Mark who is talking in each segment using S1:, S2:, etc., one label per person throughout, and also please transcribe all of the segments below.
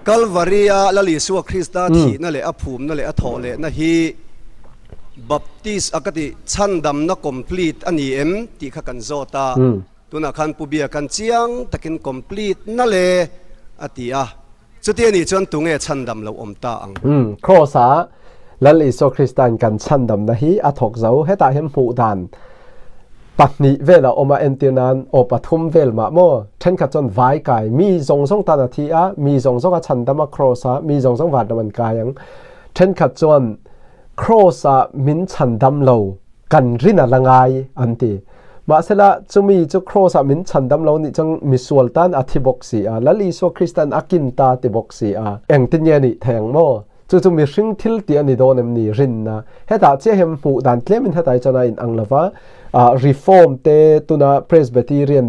S1: Kalvari-a Lal Isua Krista thihna leh a phumna leh a thawh lehna hi Baptist a ka tih chhandamna complete a ni em tih kha kan zawt a, tunah khan Pu Bia khan chiang takin complete na le a ti a, chuti a nih chuan tunge chhandam lo awm ta ang?
S2: Kraws-a Lal Isua Krista'n kan chhandamna hi a thawk zo. Hetah hian hmuh dan pahnih vel a awm a, entir nan aw pathum vel mah maw? Thenkhat chuan vai kai, mi zawng zawng tan a thi a, mi zawng zawng a chhandam a kraws a, mi zawng zawng vanram an kai ang. Thenkhat chuan kraws ah min chhandam lo, kan rin a la ngai an ti. Mahsela chumi chu kraws ah min chhandam lo nih chuan misual tan a thi bawk si a, Lal Isua Kristan a kin ta ti bawk si a, engtin nge nih thei ang maw? Chu chu mihring thil tih a ni dawn em ni? Rinna. Hetah chiah hian hmuh dan tlemin hetai chuan a inang lo va, Reform te tuna Presbyterian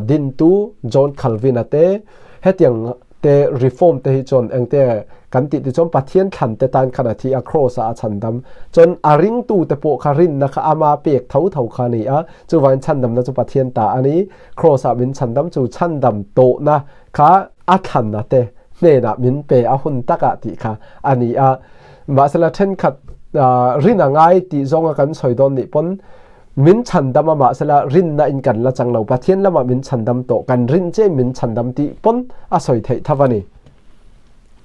S2: dintu John Calvin-a te hetiang te Reform te hi chuan engte kan tih te chuan Pathian thlan te tan khan a thi a, Kraws ah a chhandam. Chuan a ringtu te pawh kha rinna kha ama pek tho tho kha a ni a, chuvangin chhandamna chu Pathian ta a ni. Kraws ah min chhandam chu chhandam tawhna kha a thlanna te hnenah min pe a hun takah tih kha a ni a. Mahsela thenkhat rin a ngai tih zawnga kan sawi dawn nih pawn min chhandam a mahsela rinna in kan la chang lo Pathian lamah min chhandam tawh kan rin che min chhandam tih pawn a sawi theih tho a ni.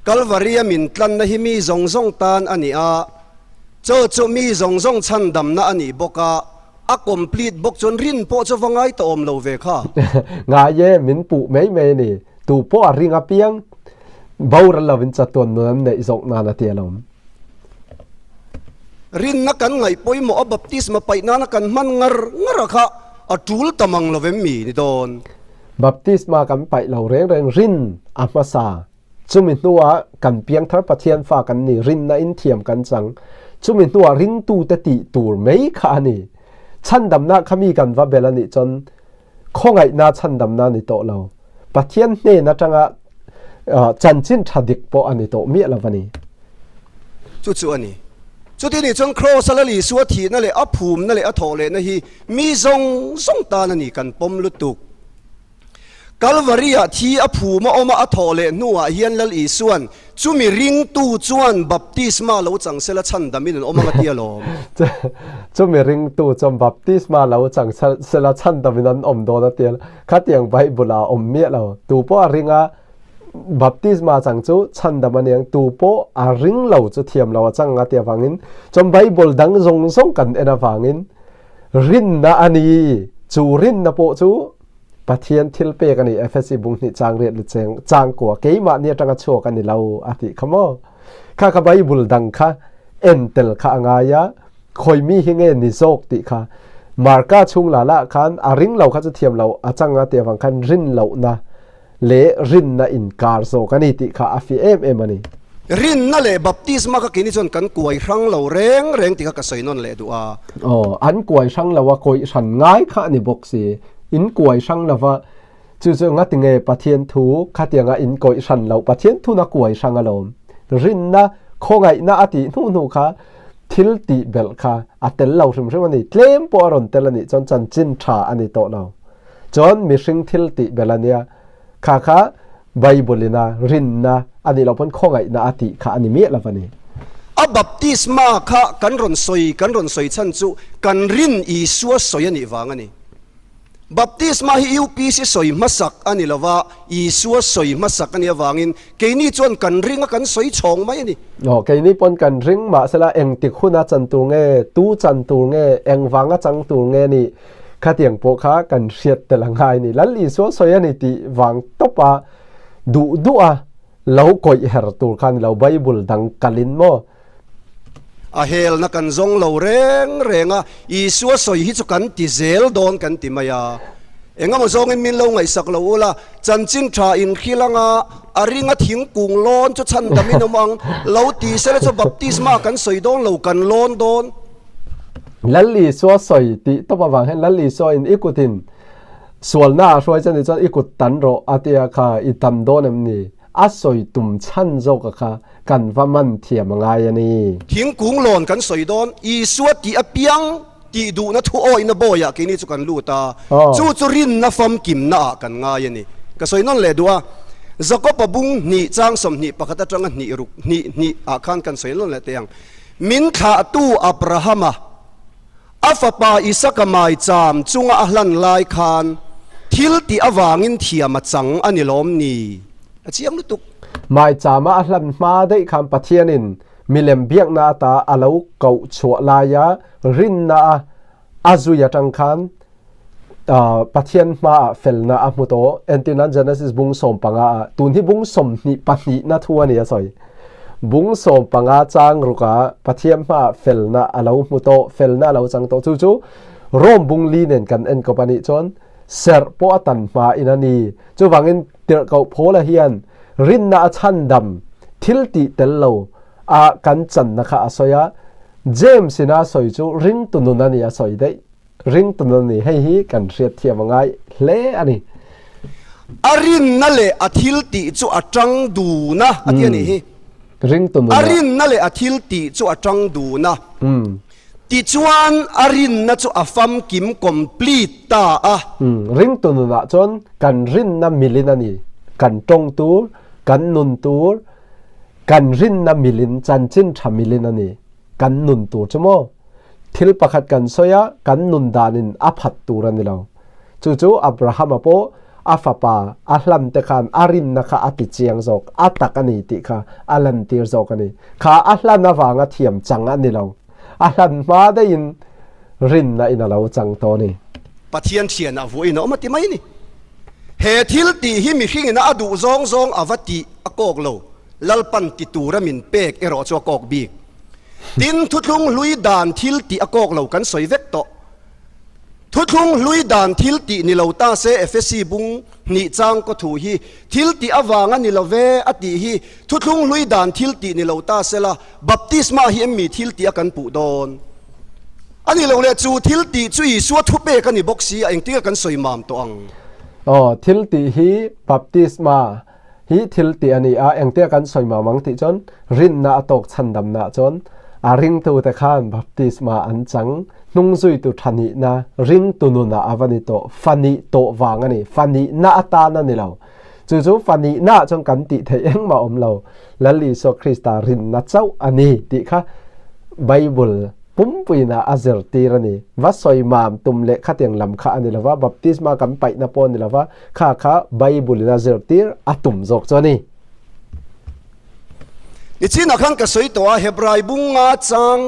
S1: Kalvari-a min tlanna hi mi zawng zawng tan a ni a, chaw chu mi zawng zawng chhandamna a nih bawk a, A complete bawk chuan rin pawh chu va ngai tawh awm lo ve kha.
S2: Ngai e, min puh mai mai a ni. Tu pawh a ring apiang boral lovin chatuan nun an neih zawk nan a ti alawm.
S1: Rinna kan ngaih pawimawh a baptisma paih nana kan hman ngar ngar a kha a tul ta mang lo vem mi ni dawn.
S2: Baptisma kan paih lo reng reng rin a hmasa. Chumi hnuah kan piangthar Pathian fa kan ni, rinna in thiam kan chang. Chumi hnuah ringtute tih tur mai kha a ni. Chhandamna kha mi kan va bel a nih chuan khawngaihna chhandamna a ni tawh lo. Pathian hnen atanga chanchin tha dik pawh a ni tawh miah lo a ni.
S1: Chu chu a ni. Chuti nih chuan Kraws-a Lal Isua thihna leh a phumna leh a thawhlehna hi mi zawng zawng tan a ni kan pawm lutuk. Kalvari-ah thi a phum a awm a, a thawh leh hnuah hian Lal Isua'n, Chumi ringtu chuan baptisma lo chang sela chhandamin an awm ang a ti alawm.
S2: Chumi ringtu chuan baptisma lo chang sela chhandamin an awm dawn a ti a, khatiang Bible-ah a awm miah lo. Tu pawh a ring a, baptisma chang chu chhandam a ni ang, tu pawh a ring lo chu thiam lo a chang a ti avangin, chuan Bible dang zawng zawng kan en avangin rinna a ni. Chu rinna pawh chu Pathian thil pek a ni Efesi bung hnih chang riat le cheng chang kua keimah ni atanga chhuak a ni lo a tih kha maw kha kha Bible dang kha en tel kha a ngai a khoi mi hi nge ni zawk tih kha Marka chung la la khan a ring lo kha chu thiam lo a chang a ti awang khan rin lo na le rin na in kar zawk a ni tih kha a fi em em a ni.
S1: Rinna leh baptisma kha keini chuan kan kuai hrang lo reng reng tih kha ka sawi nawn leh duh a.
S2: Aw, an kuai hrang lo a, kawih hran ngai kha a ni bawk si. In kuai hrang lo va, chu chu ngati nge Pathian thu khatianga in kawih hran loh, Pathian thun a kuai hrang alawm. Rinna, khawngaihna a tih hnu hnu kha thil tih belh kha a tel lo hrim hrim a ni. Tlem pawh a rawn tel a nih chuan chanchin tha a ni tawh lo. Chuan mihring thil tih belh a nia. Kha kha Bible ina rinna a nih loh pawn khawngaihna a tih kha a ni miah lo a ni.
S1: A baptisma kha kan rawn sawi kan rawn sawi chhan chu kan rin Isua sawi a nih vang a ni. Baptisma hi UPC sawi hmasak a ni lo va, Isua sawi hmasak a nih avangin keini chuan kan ring a kan sawi chhawng mai a ni.
S2: Aw, keini pawn kan ring mahsela engtik huna chan tur nge, tu chan tur nge, engvanga chang tur nge nih Khatiang pawh kha kan hriat tel a ngai ni. Lal Isua sawi a ni tih vang tawp a duh duh a lo kawih her tur kha ni lo Bible dang kalin maw.
S1: A helna kan zawng lo reng reng a, Isua sawi hi chu kan ti zel dawn kan ti mai a. Engemaw zawngin min lo ngaihsak lo ula, chanchin tha inhrilh anga a ringa thingkung lawn chu chhandamin awm ang lo ti sela chu baptisma kan sawi dawn lo kan lawn dawn.
S2: Lal Isua sawi tih tawp avang hian Lal Isua in i kutin sualna a hruai che ni chuan i kut tan rawh a tia kha i tan dawn em ni? A sawi tum chhan zawk a kha kan va man thiam a ngai a ni.
S1: Thingkung lawn kan sawi dawn, Isua tih apiang tih duhna thu awihna bawiah keini chu kan lut a, chu chu rinna famkimna ah kan ngai a ni. Ka sawi nawn leh duh a. Jakob-a bung hnih chang 21 atanga hnih ruk hnih hnih ah khan kan sawi lawn leh teh ang. Min thlahtu Abrahama a fapa Isaka maicham chunga a hlan lai khan thil tih avangin thiam a chang a ni lawm ni? A chiang lutuk.
S2: Maichama a hlan hma daih khan Pathianin milem biakna ata a lo koh chhuah laia rinna a a zui atang khan Pathian hmaah felna a hmu tawh. Entirnan Genesis bung 15 ah tun hi bung 22 na thu a ni a sawi. Bung 15 chang ruka Pathian hmaah felna a lo hmu tawh, felna a lo chang tawh. Chu chu Rom bung li nen kan en kawp a nih chuan serh pawh a tan hma in a ni. Chuvangin tirhkoh Paula hian rinna a chhandam thil tih tel lo a kan channa kha a sawi a. James in a sawi chu ringtu nun a ni a sawi daih. Ringtu nun a ni. Hei hi kan hriat thiam a ngai hle a ni.
S1: A rinna leh a thil tih chu a tang dun a, a ti a nih hi.
S2: Ringtu nun
S1: a. A rinna leh a thil tih chu a tang dun a. Tichuan a rinna chu a famkim, complete, ta a.
S2: Ringtu nunah chuan kan rinna milin a ni. Kan tawng tur, kan nun tur, kan rinna milin, chanchin tha milin a ni. Kan nun tur chu maw? Thil pakhat kan sawi a, kan nun danin a phat tur a ni lo. Chu chu Abrahama pawh a fapa a hlan te khan a rinna kha a ti chiang zawk, a tak a ni tih kha a lantir zawk a ni. Kha a hlan avanga thiam chang a ni lo. A hlan hma daihin rinna in a lo chang tawh a ni.
S1: Pathian thianah vuahin a awm a ti mai a ni. He thil tih hi mihringin a duh zawng zawng a va tih a kawk lo. Lalpan ti tura min pek erawh chu a kawk bik. Tin, thuthlung hlui dan thil tih a kawk lo kan sawi vek tawh. Thuthlung hlui dan thil tih ni lo ta se Efesi bung hnih chang kaw thu hi thil tih avanga ni lo ve a tih hi thuthlung hlui dan thil tih ni lo ta se la baptisma hi em mi thil tih a kan puh dawn a ni lo le chu thil tih chu Isua thupek a ni bawk si a engtinge kan sawi mam tawh ang.
S2: Aw thil tih hi baptisma Hi thil tih a ni a, engtia kan sawi mam ang tih chuan rinna a tawk chhandamna chuan a ringtute khan baptisma an chang, hnungzuitu tha nihna ringtu nunah a va ni tawh, fa nih tawh vang a ni, fa nihna atan a ni lo. Chu chu fa nihnaah chuan kan tih theih engmah awm lo, Lal Isua Krista rinna chauh a ni tih kha Bible Pumpuina a zirtir a ni. Va sawi mam tum leh khatiang lam kha a ni lo va, baptisma kan paihna pawh a ni lo va, kha kha Bible-in a zirtir a tum zawk chu a ni.
S1: Nichinah khan ka sawi tawh a, Hebrai bunga chang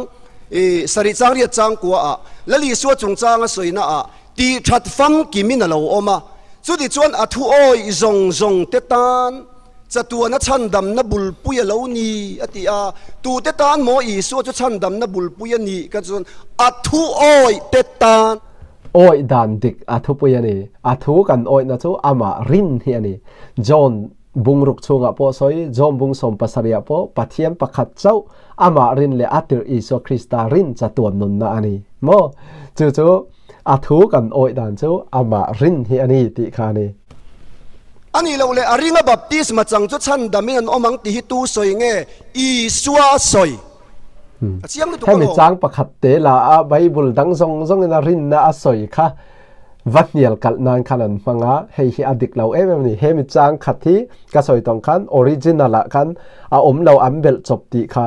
S1: i sarih chang riat chang kua ah Lal Isua chungchang a sawina ah tih that famkimin a lo awm a, chutichuan a thu awih zawng zawng te tan Chatuana chhandamna bulpui a lo ni, a ti a. Tute tan maw Isua chu chhandamna bulpui a nih ka chuan a thu awih te tan.
S2: Awih dan dik a thupui a ni. A thu kan awihna chu amah rin hi a ni. John bungruk chhungah pawh sawi, John bung 70 ah pawh Pathian pakhat chauh amah rin leh a tirh Isua Krista rin chatuan nunna a ni maw? Chu chu A thu kan awih dan chu amah rin hi a ni tih kha a ni.
S1: A nih loh leh a ringa baptisma chang chu chhandamin an awm ang tih hi tu sawi nge? Isua sawi. A chiang lutuk
S2: Hemi
S1: alawm.
S2: chang pakhat te la a Bible dang zawng zawngin a rinna a sawi kha va hnial kalh nan khan an hmang a, hei hi a dik lo em em a ni. Hemi chang khat hi ka sawi tawng khan original ah khan a awm lo an belh chawp tih kha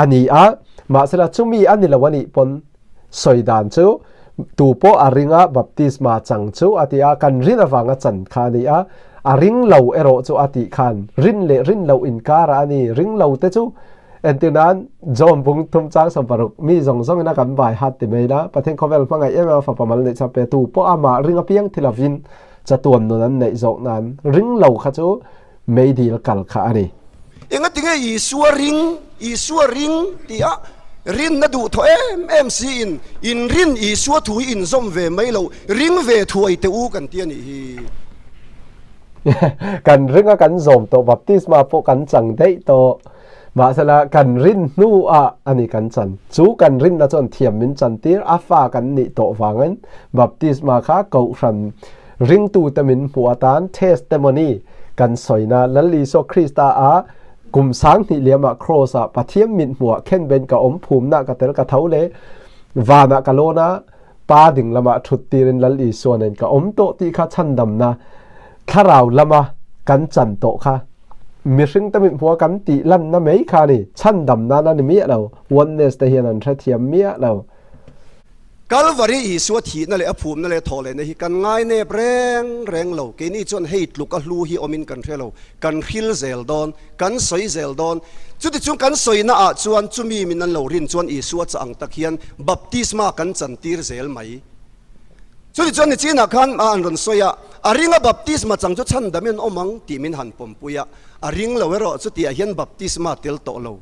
S2: a ni a, mahsela chumi a ni lo a nih pawn Sawi dan chu, Tu pawh a ringa baptisma chang chu a ti a, kan rin avanga chan kha a ni a, a ring lo erawh chu a tih khan rin leh rin loh inkarah a ni. Ring lo te chu entir nan John bung thum chang 60 mi zawng zawngin a kan vai hat ti mai la, Pathian khawvel hmangaih em em a fapa mal neih chap pe, tu pawh amah ring apiang thil avin chatuan nun an neih zawk nan ring lo kha chu meidil kal kha a ni.
S1: Engatinge Isua ring, Isua ring tih a rinna duh thaw em em siin in rin Isua thu hi inzawm ve mai lo, ring ve thuai teh u kan ti a nih hi.
S2: Kan ring a kan zawm tawh, baptisma pawh kan chang daih tawh. Mahsela kan rin hnu ah a ni kan chan. Chu kan rinna chuan thiam min chantir, a fa kan nih tawh vangin baptisma kha kohhran Ringtute min hmuh atan testimony kan sawina Lal Isua Krista a kum 2000 liamah cross ah Pathian mit hmuh ah khenben ka awm phumna ka tel ka tho le vanah ka lawn a Pa ding lamah thut tirin Lal Isua nen ka awm tawh tih kha chhandamna thlarau lama kan kan chan tawh kha mihring te mit hmuha kan tih lanna mai kha a ni. Chhandam nan a ni miah lo. Oneness te hian an hrethiam miah lo.
S1: Kalvari Isua thihna leh a phumna leh thawhlehna hi kan ngainep reng reng lo. Keini chuan hei tluk a hlu hi awmin kan hre lo. Kan hril zel dawn, kan sawi zel dawn. Chutichung kan sawina ah chuan chumi min an lo rin chuan Isua chah ang tak hian baptisma kan chantir zel mai. Chutichuan nichinah khan a an rawn sawi a, a ringa baptisma chang chu chhandamin an awm ang tih min han pawmpui a, a ring lo erawh chutiah hian baptisma tel tawh lo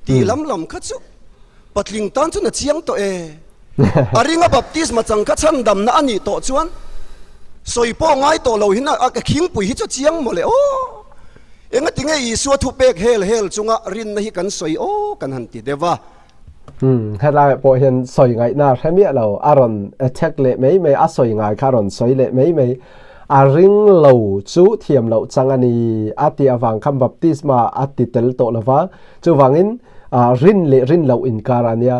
S1: tih lam lam kha chu Patling tan chuan a chiang tawh e. A ringa baptisma chang kha chhandamna a nih tawh chuan sawi pawh ngai tawh lo hin a khingpui hi chu a chiang mawle aw. Engati nge Isua thupek hel hel chunga rinna hi kan sawi aw kan han ti deuh a.
S2: Umm helai pawh hian sawi ngaihna a hre miah lo, a rawn attack leh mai mai, a sawi ngai kha a rawn sawi leh mai mai. A ring lo chu thiam loh chang a ni a tih avang khan baptisma a ti tel tawh lo va, Chuvangin rin leh rin loh inkar a nia,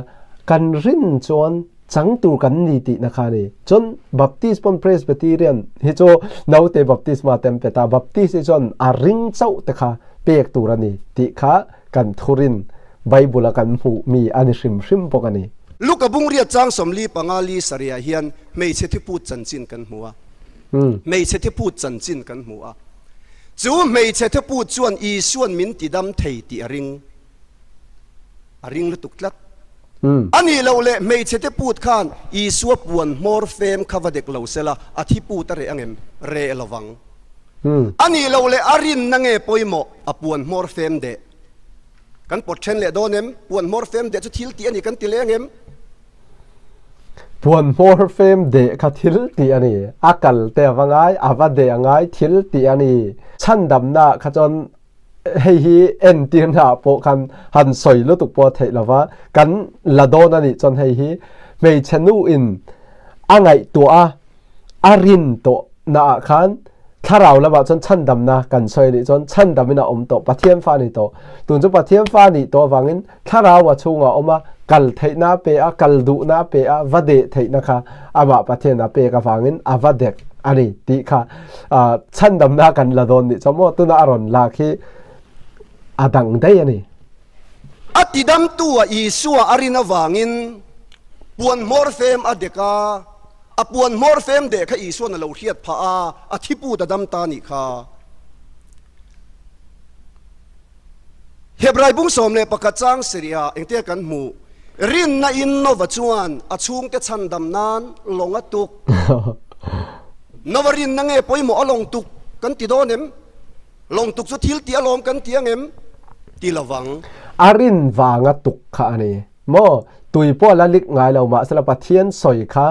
S2: kan rin chuan chang tur kan ni tihna kha a ni. Chuan Baptist pawn Presbyterian hi chu naute baptisma te an pe ta, Baptist hi chuan a ring chauh te kha pek tur a ni tih kha kan thurin Bible a kan hmuh mi a ni hrim hrim bawk a ni.
S1: Luka Bungriat chang 45 li sarihah hian hmeichhe thiput chanchin kan hmu a. Hmeichhe thiput chanchin kan hmu a. Chu hmeichhe thuput chuan Isua'n min tidam thei tih a ring. A ring lutuk tlat. A nih loh leh hmeichhe te put khan Isua puan hmawr fem kha va dek lo sela a thi put a reh ang em? Reh lo vang. A nih loh leh a rinna nge pawimawh a puan hmawr fem deh? Kan pawt then leh dawn em? Puan hmawr fem deh chu thil tih a ni kan ti leng em?
S2: Puan hmawr fem deh kha thil tih a ni. A kal te a va ngai, a va deh a ngai thil tih a ni. Chhandamna kha chuan hei hi entirna ah pawh khan han sawi lutuk pawh a theih lo va, kan la dawn a nih chuan hei hi hmeichhe nu in a ngaihtuah a, a rin tawh na ah khan thlarau lamah chuan chhandamna kan sawi anih chuan chhandamin a awm tawh Pathian fa a ni tawh tun chu Pathian fa a nih tawh avangin thlarau a chhungah a awm a kal theihna a pe a kal duhna a pe a va deh theihna kha amah Pathian a pek avangin a va dek a ni tih kha chhandamna kan la dawn nih chuan maw tuna a rawn lak hi a dang daih a ni.
S1: A tidamtu a Isua a rin avangin puan hmawr fem a dek a. A puan hmawr fem deh kha Isua'n a lo hriat phah a, a thi put a dam ta nih kha. Hebrai bung 11 chang sarih ah engtia kan hmuh? Rinna in Nova chuan a chhungte chhandam nan lawng a tuk. Nova rinna nge pawimawh a lawng tuk kan ti dawn em? Lawng tuk chu thil tih alawm kan ti ang em? Ti lovang.
S2: A rin vanga tuk kha a ni. Maw, tui pawh a la lik ngai lo mahsela Pathian sawi kha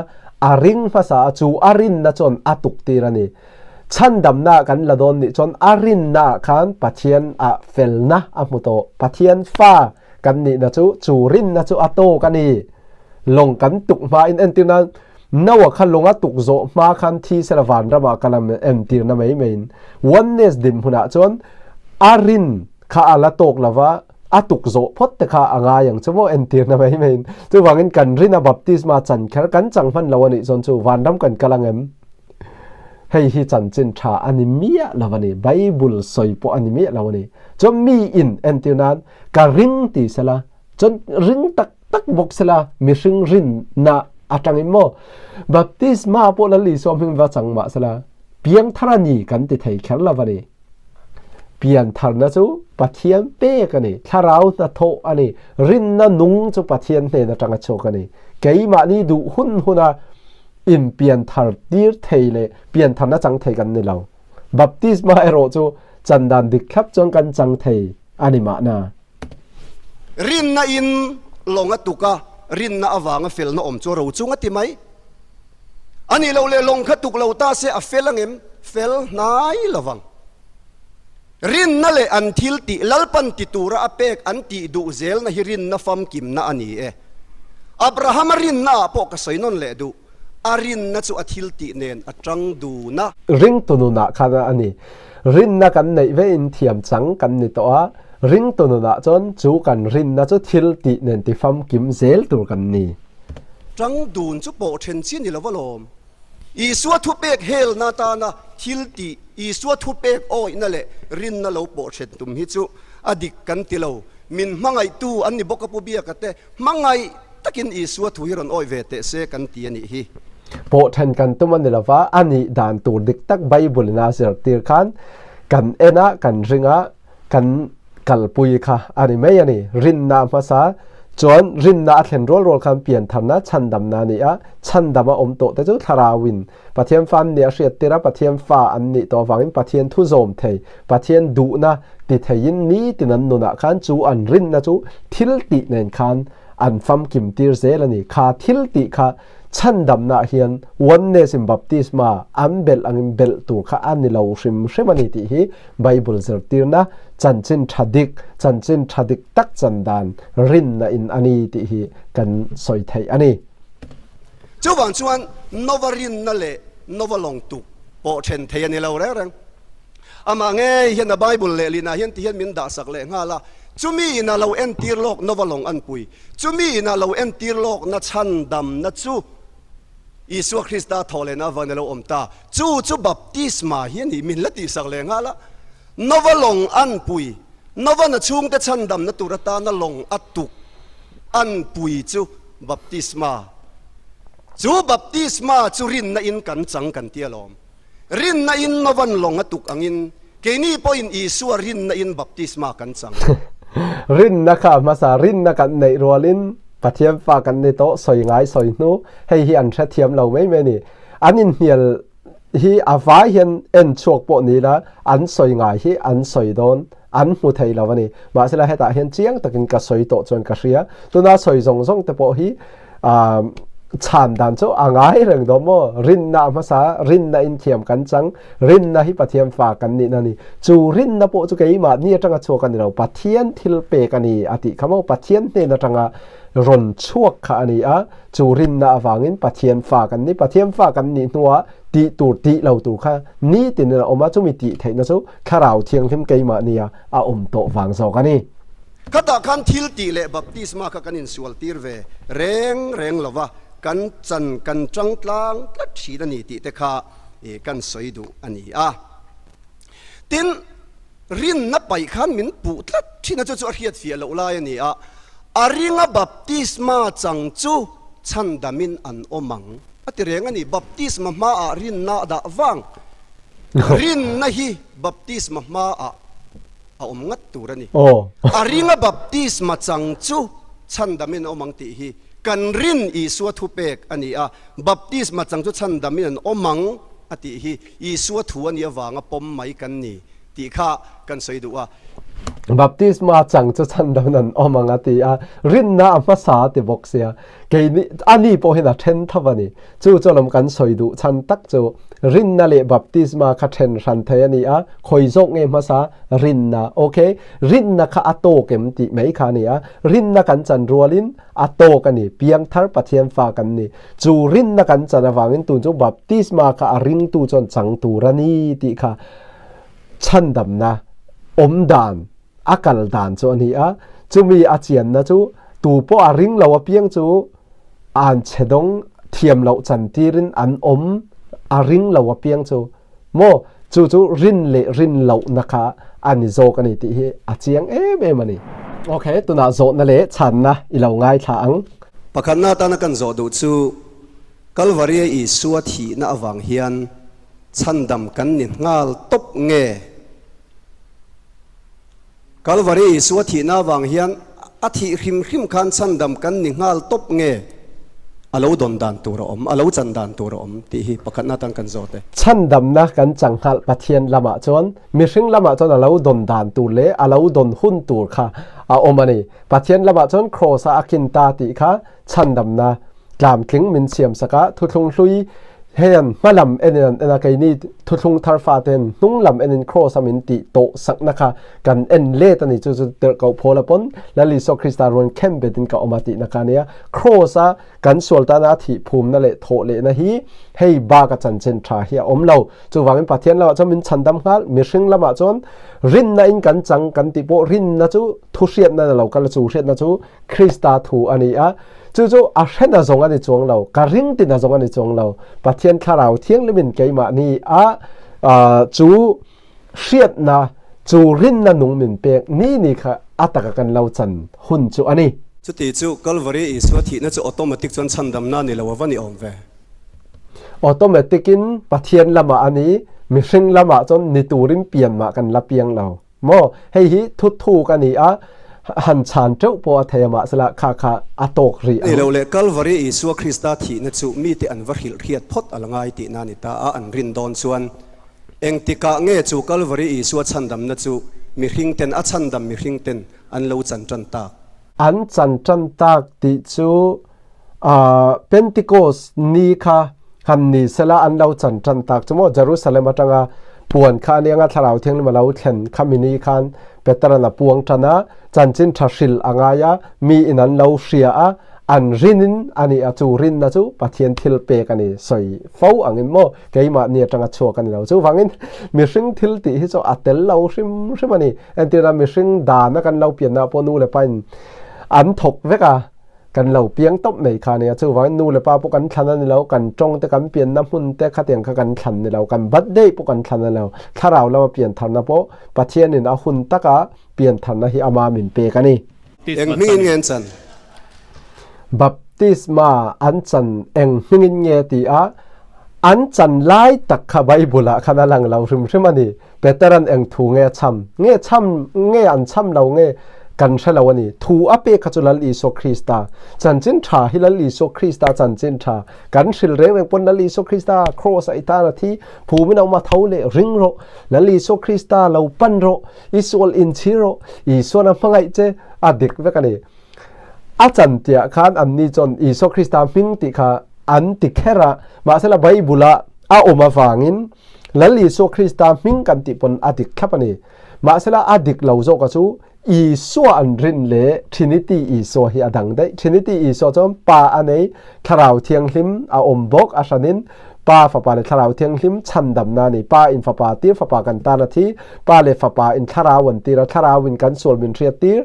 S2: a ring hmasa a, chu a rinna chuan a tuk tir a ni. Chhandamna ah kan la dawn nih chuan a rinna ah khan Pathian ah felna a hmu tawh. Pathian fa kan nihna chu chu rinna chu a tawk a ni. Lawng kan tuk hma in entir nan Noah kha lawng a tuk zawh hma khan thi sela vanram ah kal a entirna mai mai in Oneness dinhmunah chuan a rin kha a la tawk lova, a tuk zawh phawt te kha a ngai ang chu maw entirna mai mai in. Chuvangin kan rin a baptisma chan kher kan chang hman lo a nih chuan chu vanram kan kal ang em? Hei hi chanchin tha a ni miah lo a ni, Bible sawi pawh a ni miah lo a ni. Chuan mi in entir nan ka ring ti sela, chuan ring tak tak bawk sela mihring rinna atangin maw baptisma pawh Lal Isua hming va chang mah sela piangthar a ni kan ti thei kher lo a ni. Piantharna chu Pathian pek a ni, thlarau hnathawh a ni, rinna nung chu Pathian hnen atanga chhuak a ni. Keimahni duh hun huna in pianthar tir thei leh piantharna chang thei kan ni lo. Baptisma erawh chu chan dan dik thlap chuan kan chang thei a ni mahna.
S1: Rinna in lawng a tuk a, rinna avanga felna awm chu a ro chung a ti mai. A nih loh leh lawng kha tuk lo ta se a fel ang em? Fel hnai lo vang. Rinna leh an thil tih Lalpan ti tura a pek an tih duh zelna hi rinna famkimna a ni e. Abrahama rinna ah pawh ka sawi nawn leh duh, a rinna chu a thil tih nen a tang dun a.
S2: Ringtu nunah khan a ni. Rinna kan neih ve in thiam chang kan ni tawh a, ringtu nunah chuan chu kan rinna chu thil tih nen ti famkim zel tur kan ni.
S1: Tang dun chu pawh then chi a ni lo alawm. Isua thupek helna atana thil tih, Isua thupek awihna leh rinna lo pawh hren tum hi chu a dik kan ti lo. Min hmangaihtu an ni bawk a Pu Biaka te hmangaih takin Isua thu hi rawn awih ve teh se kan ti a nih hi.
S2: Pawh then kan tum a ni lova, a nih dan tur dik tak Bible in a zirtir khan kan en a, kan ring a, kan kalpui kha a ni mai a ni. Rinna hmasa chuan rinna a thlen rual rual khan piantharna chhandamna a ni a, chhandam a awm tawh te chu thlarauin Pathian fa an nih a hriat tir a, Pathian fa an nih tawh avangin Pathian thu zawm thei, Pathian duhna ti theiin nitin an nunah khan chu an rinna chu thil tih nen khan an famkim tir zel a ni. Kha thil tih kha chhandamnaah hian oneness in baptisma an belh angin belh tur kha a ni lo hrim hrim a ni tih hi Bible zirtirna chanchin tha dik, chanchin tha dik tak chan dan rinna in a ni tih hi kan sawi theih a ni.
S1: Chuvang chuan Nova rinna leh Nova lawng tuk pawh then thei a ni lo reng reng. Amah ngei hian a Bible lehlinah hian ti hian min dahsak leh nghal a, chumi in a lo entir lawk Nova lawng an pui, chumi in a lo entir lawkna chhandamna chu Isua Krista thawhlehna avangin a lo awm ta. Chu chu baptisma hi a ni, min la tihsak leh nghal a. Nova lawng an pui, Nova'n a chhungte chhandamna tur atana lawng a tuk an pui chu baptisma. Chu baptisma chu rinna in kan chang kan ti alawm. Rinna in Nova'n lawng a tuk angin keini pawhin Isua rinna in baptisma kan chang.
S2: Rinna kha hmasa rinna kan neih rualin Pathian fa kan ni tawh sawi ngai sawi hnu hei hi an hrethiam lo mai mai a ni. An inhnial hi a vai hian en chhuak pawh ni ila an sawi ngai hi an sawi dawn an hmu thei lo a ni. Mahsela hetah hian chiang takin ka sawi tawh chuan ka hria. Tuna sawi zawng zawng te pawh hi chhan dan chu a ngai reng dawn maw? Rinna a hmasa, rinna in thiam kan chang, rinna hi Pathian fa kan nihna a ni. Chu rinna pawh chu keimahni atanga chhuak a ni lo, Pathian thil pek a ni a tih kha maw? Pathian hnen atanga rawn chhuak kha a ni a, chu rinna avangin Pathian fa kan ni. Pathian fa kan nih hnuah tih tur tih lo tur kha nitin in a awm a, chumi tih theihna chu Thlarau Thianghlim keimahnia a awm tawh vang zawk a ni.
S1: Khatah khan thil tih leh baptisma kha kan insual tir ve reng reng lo va, kan chan kan tang tlang tlat thin a ni tih te kha kan sawi duh a ni a. Tin, rinna paih khan min puh tlat thin a, chu chu a hriat fiah loh lai a ni a, a ringa baptisma chang chu chhandamin an awm ang a ti reng a ni. Baptisma hmaah rinna a dah vang. Rinna hi baptisma hmaah a awm ngat tur a ni. A ringa baptisma chang chu chhandamin a awm ang tih hi kan rin Isua thupek a ni a, baptisma chang chu chhandamin an awm ang a tih hi Isua thu a nih avanga pawm mai kan ni tih kha kan sawi duh a.
S2: Baptisma chang chu chhandamin an awm ang a ti a, rinna a hmasa a ti bawk sia. Keini ani pawh hian a then tho a ni. Chu chu lawm kan sawi duh chhan tak chu rinna leh baptisma kha then hran thei a ni a, khawi zawk nge hmasa rinna ok rinna kha a tawk em tih mai kha a ni a, rinna kan chan rualin a tawk a ni, piangthar Pathian fa kan ni. Chu rinna kan chan avangin tun chu baptisma kha a ringtu chuan chang tur a ni tih kha chhandamna awmdan a kal dan chu a ni a, chumi a chianna chu tu pawh a ring lo apiang chu an chhe dawng thiam loh chan tirin an awm a ring lo apiang chu maw chu chu rin leh rin lohna kha a ni zawk a ni tih hi a chiang em em a ni. Ok, tunah zawhna leh chhanna i lo ngaithla ang.
S1: Pakhatna atana kan zawh duh chu Kalvaria Isua thihna avang hian chhandam kan ni nghal tawp nge? Kalvari Isua thihna avang hian a thih hrim hrim khan chhandam kan ni nghal tawp nge a lo dawn dan tur a awm, a lo chan dan tur a awm tih hi pakhatna atan kan zawt e.
S2: Chhandamna kan chang nghal Pathian lamah chuan mihring lamah chuan a lo dawn dan tur leh a lo dawn hun tur kha a awm a ni. Pathian lamah chuan Kraws-a a kin ta tih kha chhandamna tlamtling min siam sak a, thuthlung hlui hian hma lam enin an en a, keini thuthlung thar faten hnung lam enin Kraws a min tih tawh sakna kha kan en let a ni. Chu chu tirhkoh Paul a pawn Lal Isua Krista ruan khem betin ka awm a tihna kha a nia. Kraws a kan sual tana a thih phumna leh thawh lehna hi hei bak a chanchin tha hi a awm lo. Chuvangin Pathian lamah chuan min chhandam nghal, mihring lamah chuan rinna in kan chang kan tih pawh rinna chu thuhriatna na lo kal a, chu hriatna chu Krista thu a ni a. Chu chu a hre na zawng a ni chuang lo, ka ring ti na zawng a ni chuang lo. Pathian Thlarau Thianghlimin keimahni a chu hriatna, chu rinna nung min pek ni ni kha a taka kan lo chan hun chu a ni.
S1: Chuti chu Kalvari Isua thihna chu automatic chuan chhandamna ni lo a va ni awm ve.
S2: Automatic in Pathian lamah a ni, mihring lamah chuan ni turin pian mah kan la piang lo. Maw? Hei hi thu thuk a ni a, han chhan teuh pawh a thei a, mahsela kha kha a tawk rih
S1: ang. Ni lo le, Kalvari Isua Krista thihna chu mite an va hrilh hriat phawt a la ngai tihna a ni ta a, an rin dawn chuan engtikah nge chu Kalvari Isua chhandamna chu mihringten a chhandam mihringten an lo chan tan tak?
S2: An chan tan tak tih chu Pentecost ni kha han ni sela an lo chan tan tak chu maw Jerusalem atanga puan kha anianga Thlarau Thianghlim a lo thlen khami ni khan Peteran a puang tan a, chanchin tha hril a ngai a, mi in an lo hria a, an rinin a ni a, chu rinna chu Pathian thil pek a ni sawi fo angin maw keimahni atanga chhuak a ni lo. Chuvangin mihring thil tih hi chu a tel lo hrim hrim a ni. Entirna mihring dana kan lo pianna pawh nu leh pa in an thawk vek a, Kan lo piang tawp mai kha nia, chuvangin nu leh pa pawh kan thlan a ni lo, kan tawng te, kan pianna hmun te khatiang kha kan thlan ni lo, kan birthday pawh kan thlan a ni lo, thlarau lama pian tharna pawh Pathianin a hun taka pian tharna hi ama min pek a ni.
S1: Eng hmingin nge an chan?
S2: Baptisma an chan eng hmingin nge ti a, an chan lai tak kha Bible ah khan a lang lo hrim hrim a ni. Peteran eng thu nge a cham? Nge cham nge an cham lo nge kan hre lo a ni. Thu a pek kha chu Lal Isua Krista chanchin tha hi Lal Isua Krista chanchin tha kan hril reng reng pawn Lal Isua Krista cross a i tan a thi phumin a awm a tho leh ring rawh Lal Isua Krista lo pan rawh i sual inchhir rawh Isuan a hmangaih che a dik vek a ni. A chan tiah khan anni chuan Isua Krista hming tih kha an ti kher a, mahsela Bible ah a awm avangin Lal Isua Krista hming kan tih pawn a dik thlap a ni. Mahsela a dik lo zawka chu Isua an rin leh Trinity Isua hi a dang daih. Trinity Isua chuan Pa a nei, Thlarau Thianghlim a awm bawk a hranin Pa, Fapa leh Thlarau Thianghlim chhandamna a ni. Pa in Fapa tir, Fapa kan tan a thi, Pa leh Fapa in Thlarau an tir a, Thlarau in kan sual min hriat tir,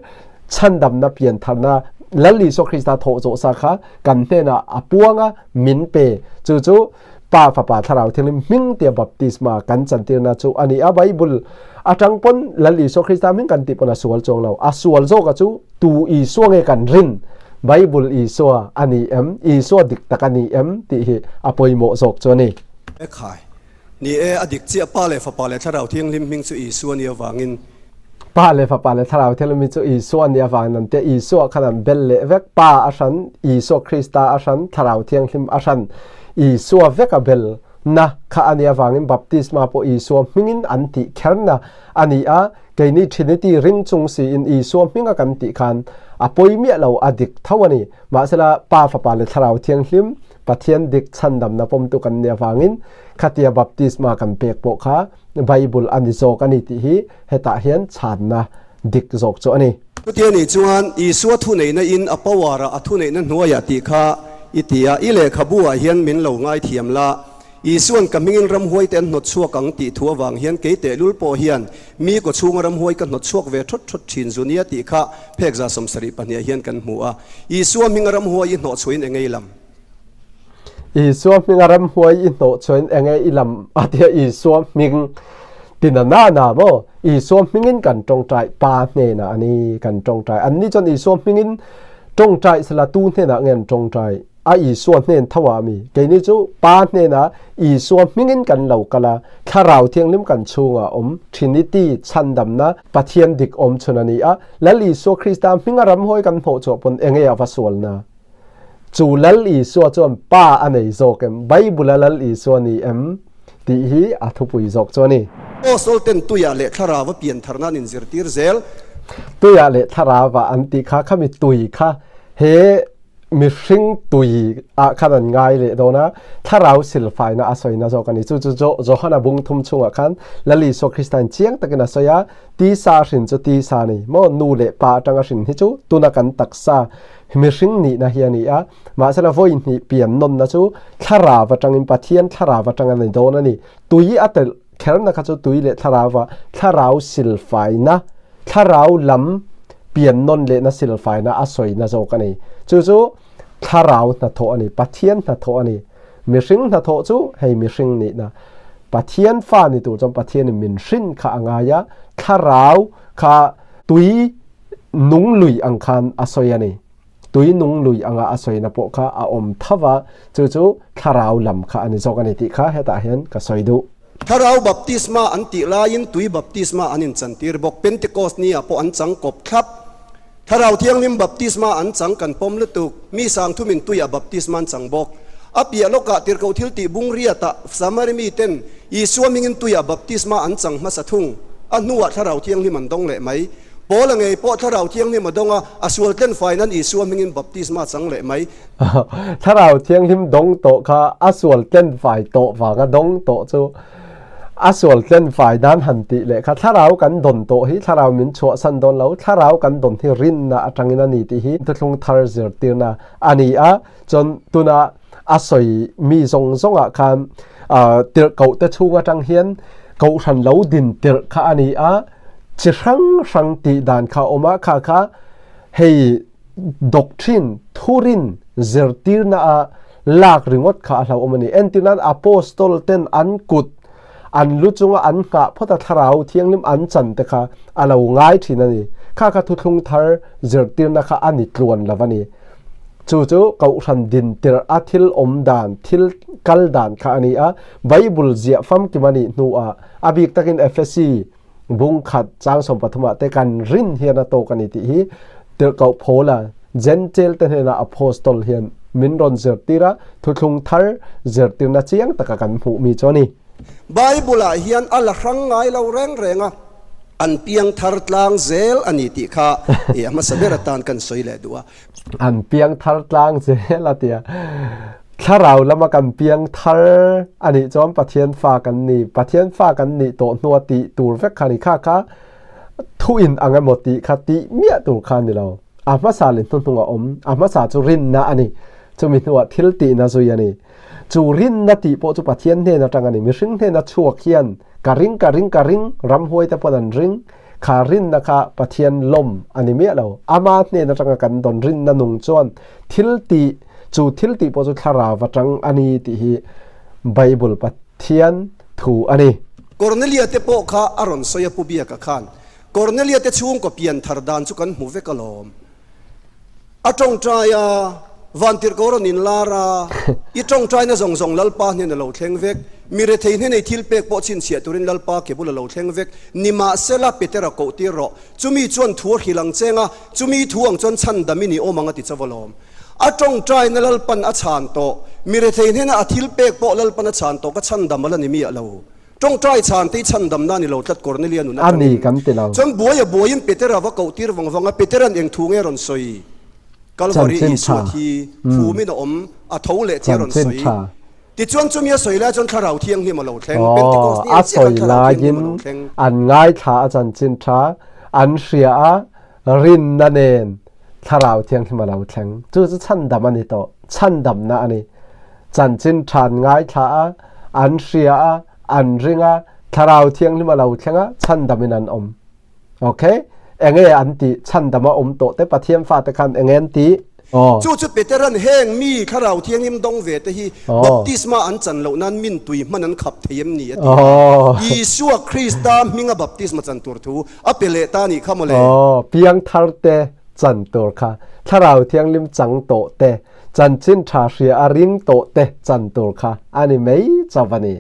S2: chhandamna piantharna Lal Isua Krista thawh zawh sa kha kan hnenah a puang a, min pe. Chu chu Pa, Fapa, Thlarau Thianghlim hming tia baptisma kan chantirna chu a ni a. Bible atang pawn Lal Isua Krista hming kan tih pawn a sual chuang lo. A sual zawka chu tu Isua nge kan rin? Bible Isua a ni em? Isua dik tak a ni em? tih hi a pawimawh zawk chu a ni.
S1: E khai. Ni e, a dik chiah Pa leh Fapa leh Thlarau Thianghlim hming chu Isua nia vangin.
S2: Pa leh Fapa leh Thlarau Thianghlim hi chu Isua nia vangin an tia. Isua khan an bel leh vek. Pa a hran, Isua Krista a hran, Thlarau Thianghlim a hran. Isua vek a bel na kha a nia vangin baptisma pawh Isua hmingin an tih kherna a ni a. Keini Trinity ring chung siin Isua hminga kan tih khan a pawi miah lo, a dik tho a ni. Mahsela Pa, Fapa leh Thlarau Thianghlim Pathian dik chhandamna pawmtu kan nih avangin khatia baptisma kan pek pawh kha Bible a ni zawk a ni tih hi hetah hian chhanna dik zawk chu a ni.
S1: Chutia nih chuan Isua thuneihna in a power ah a thuneihna hnuaiah tih kha i ti a, i lehkhabu ah hian min lo ngaithiam la, Isuan ka hmingin ramhuai te an hnawt chhuak ang tih thu avang hian kei tehlul pawh hian mi kaw chhunga ramhuai ka hnawt chhuak ve thawt thawt thin zu nia tih kha phek 72 ah hian kan hmu a. Isua hminga ramhuai i hnawh chhuahin enge i lam?
S2: Isua hminga ramhuai i hnawh chhuahin enge i lam a tia Isua hming ti na na na maw? Isua hmingin kan tawngtai Pa hnenah a ni kan tawngtai. Anni chuan Isua hmingin tawngtai sela tu hnenah nge an tawngtai? A Isua hnen tho ah mi? Keini chu Pa hnenah Isua hmingin kan lo kal a, Thlarau Thianghlim kan chhungah awm, Trinity, chhandamna, Pathian dik awm chhun a ni a, Lal Isua Krista hminga ramhawi kan hnawh chhuah pawn enge a va sualna? Chu Lal Isua chuan Pa a nei zawk em? Bible a Lal Isua ni em? Tih hi a thupui zawk chu a ni.
S1: Apostle ten tuiah leh thlarau a pian tharna an inzirtir zel.
S2: Tuiah leh thlarau ah an tih kha, khami tui kha he mihring tui ah khan an ngai leh dawn a, thlarau silfaina a sawina zawk a ni. Chu chu Johana bung thum chungah khan Lal Isua Krista'n chiang takin a sawi a, tisa hrin chu tisa a ni maw, nu leh pa atanga hrin hi chu tuna kan taksa mihring nihna hi a ni a, mahsela vawi hnih pian nawnna chu thlarau atangin Pathian thlarau atang a ni dawn a ni. Tui a telh kherna kha chu tui leh thlarau ah thlarau silfaina, thlarau lam pian nawn lehna silfaina a sawina zawk a ni. Chu chu Thlarau hnathawh a ni, Pathian hnathawh a ni. Mihring hnathawh chu hei mihring nihna. Pathian fa ni tur chuan Pathianin min hrin kha a ngai a, Thlarau kha tui nung lui ang khan a sawi a ni. Tui nung lui anga a sawina pawh kha a awm tho va, chu chu Thlarau lam kha a ni zawk a ni tih kha hetah hian ka sawi duh.
S1: Thlarau baptisma an tih laiin tui baptisma an inchantir bawk. Pentecost ni-ah pawh an chang kawp thlap. Thlarau Thianghlim baptisma an chang kan pawm lutuk. Mi sangthumin tuiah baptisma an chang bawk. A piah lawkah tirhkoh thil tih bung riatah Samari miten Isua hmingin tuiah baptisma an chang hmasa thung. A hnuah Thlarau Thianghlim an dawng leh mai. Paula ngei pawh Thlarau Thianghlim a dawng a, a sual tlen fai nan Isua hmingin baptisma chang leh mai.
S2: Thlarau Thianghlim dawng tawh kha a sual tlen fai tawh vanga dawng tawh chu a sual tlen fai nan han tih leh kha Thlarau kan dawn tawh hi Thlarau min chhuahsan dawn lo, Thlarau kan dawn hi rinna atangin a ni tih hi thuthlung thar zirtirna a ni a, chuan tuna a sawi mi zawng zawngah khan tirhkoh te chhung atang hian kohhran lo din tirh kha a ni a, chi hrang hrang tih dan kha a awm a, kha kha hei doctrine thurin zirtirna a lak ringawt kha a hlauhawm a ni. Entir nan Apostol ten an kut an lu chunga an nghah phawt a thlarau thianghlim an chan te kha a lo ngai thin a ni. Kha kha thuthlung thar zirtirna kha a ni tluan lo a ni. Chu chu kohhran din tirh a thil awm dan, thil kal dan kha a ni a. Bible ziah famkim a nih hnuah a bik takin Efesi bung khat chang 13 ah te kan rin hian a tawk a ni tih hi tirhkoh Paula Gentile te hnenah apostol hian min rawn zirtir a, thuthlung thar zirtirna chiang taka kan hmuh mi chu a ni.
S1: Bible ah hian a la hrang ngai lo reng reng a, an piang thar tlang zel a ni tih kha i a hmasa ber atan kan sawi leh duh a.
S2: An piang thar tlang zel a tia. Thlarau lama kan piang thar a nih chuan Pathian fa kan ni. Pathian fa kan nih tawh hnua tih tur vek kha a ni. Kha kha thu in ang emaw tih kha tih miah tur kha a ni lo. A hmasa leh hnuhnung a awm. A hmasa chu rinna a ni. Chumi hnuah thil tihna zui a ni. Chu rinna tih pawh chu Pathian hnen atang a ni. Mihring hnena chhuak hian ka ring, ka ring, ka ring, ramhuai te pawn an ring. Kha rinna kha Pathian lawm a ni miah lo. Ama hnen atanga kan dawn rinna nung chuan thil tih, chu thil tih pawh chu thlarau atang a ni tih hi Bible Pathian thu a ni.
S1: Cornelia te pawh kha a rawn sawi a Pu Biaka khan Cornelia te chhungkaw pian thar dan chu kan hmu vek alawm. A tawngtai a, vantirhkoh rawn inlar a, i tawngtaina zawng zawng Lalpa hnen a lo thleng vek, mi rethei hnenei thil pek pawh chhinchhiah turin Lalpa ke bul a lo thleng vek, nimahsela Petera koh tir rawh, chumi chuan thu a hrilh ang cheng a, chumi thu ang chuan chhandamin i awm ang a ti chauh alawm. A tawngtaina Lalpan a chhan tawh, mi rethei hnena a thil pek pawh Lalpan a chhan tawh ka chhandam a la ni miah lo. Tawngtai chhan te i chhandamna a ni lo tlat Cornelia nun
S2: A ni kan ti lo.
S1: Chuan buai a buaiin Petera va koh tir vang vang a, Petera'n eng thu nge rawn sawi? Kalvari
S2: Chanchin
S1: Isua
S2: tha.
S1: thi phumin a awm, a tho leh tia rawn
S2: Chanchin
S1: sawi.
S2: tha.
S1: Tichuan chumi a sawi lai chuan Thlarau Thianghlim a lo thleng.
S2: Aw,
S1: Pentecost ni
S2: a
S1: ang chiah khan
S2: sawi
S1: Thlarau Thianghlim a lo
S2: laiin
S1: thleng.
S2: an ngaithla a chanchin tha an hria a, rinna nen Thlarau Thianghlim a lo thleng. Chu chu chhandam a ni tawh, chhandamna a ni. Chanchin tha an ngaithla a, an hria a, an ring a, Thlarau Thianghlim a lo thleng a, chhandamin an awm. Ok, enge an tih? Chhandama awm tawh te Pathian fate khan enge an tih? Aw.
S1: Chu chu Peteran heng mi Thlarau Thianghlim dawng ve te hi baptisma an chan loh nan min tui hman an khap thei em ni a ti a. Isua Krista hminga baptisma chan tur thu a pe leh ta nih kha mawle.
S2: Aw, piangthar te chan tur kha Thlarau Thianghlim chang tawh te Chanchin tha hria a ring tawh te chan tur kha a ni mai chauh a ni.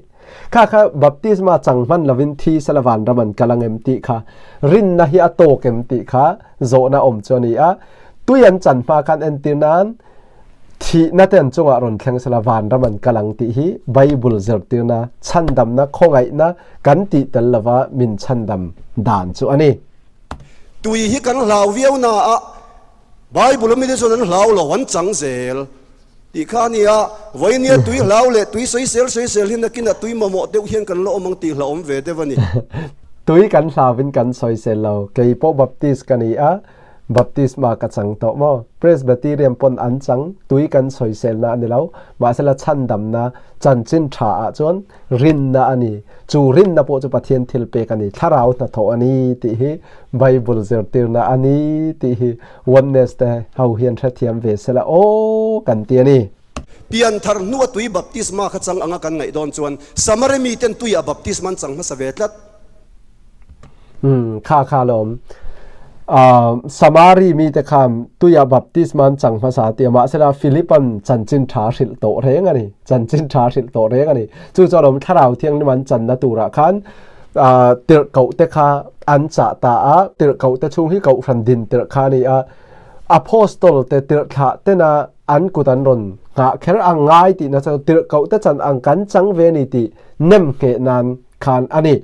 S2: Kha kha baptisma chang hman lovin thi sela vanram an kal ang em tih kha rinna hi a tawk em tih kha zawhna awm chu a ni a. Tui an chan hma khan entir nan thihna te an chungah rawn thleng sela vanram an kal ang tih hi Bible zirtirna chhandamna khawngaihna kan tih tel lova min chhandam dan chu a ni.
S1: Tui hi kan hlau viau na a Bible a mite chuan an hlau lo, an chang zel tih kha a ni a. Vawinia tui hlau leh tui sawisel sawisel hi nakinah tui mamawh deuh hian kan la awm ang tih hlauhawm ve deuh a ni.
S2: Tui kan hlauvin kan sawisel lo. Kei pawh Baptist ka ni a, Baptisma ka chang tawh maw? Presbyterian pawn an chang, tui kan sawiselna a ni lo, mahsela chhandamna chanchin tha ah chuan rinna a ni. Chu rinna pawh chu Pathian thil pek a ni, thlarau hnathawh a ni tih hi Bible zirtirna a ni tih hi Oneness te ho hian hrethiam ve sela aw kan ti a ni.
S1: Pianthar hnua tui baptisma kha chang anga kan ngaih dawn chuan Samari miten tuiah baptisma an chang hmasa ve tlat.
S2: Umm, kha kha lawm. Ah, Samari mite khan tuiah baptisma an chang hmasa tia mahsela Philipan chanchin tha hrilh tawh reng a ni. Chanchin tha hrilh tawh reng a ni. Chu chu alawm thlarau thianghlim an channa turah khan ah, tirhkoh te kha an chah ta a, tirhkoh te chhung hi kohhran din tirh kha a ni a. Apostol te tirhthlah tena an kut an rawn nghah kher ang ngai tihna chu tirhkoh te chan ang kan chang ve a ni tih nem ngheh nan khan a ni.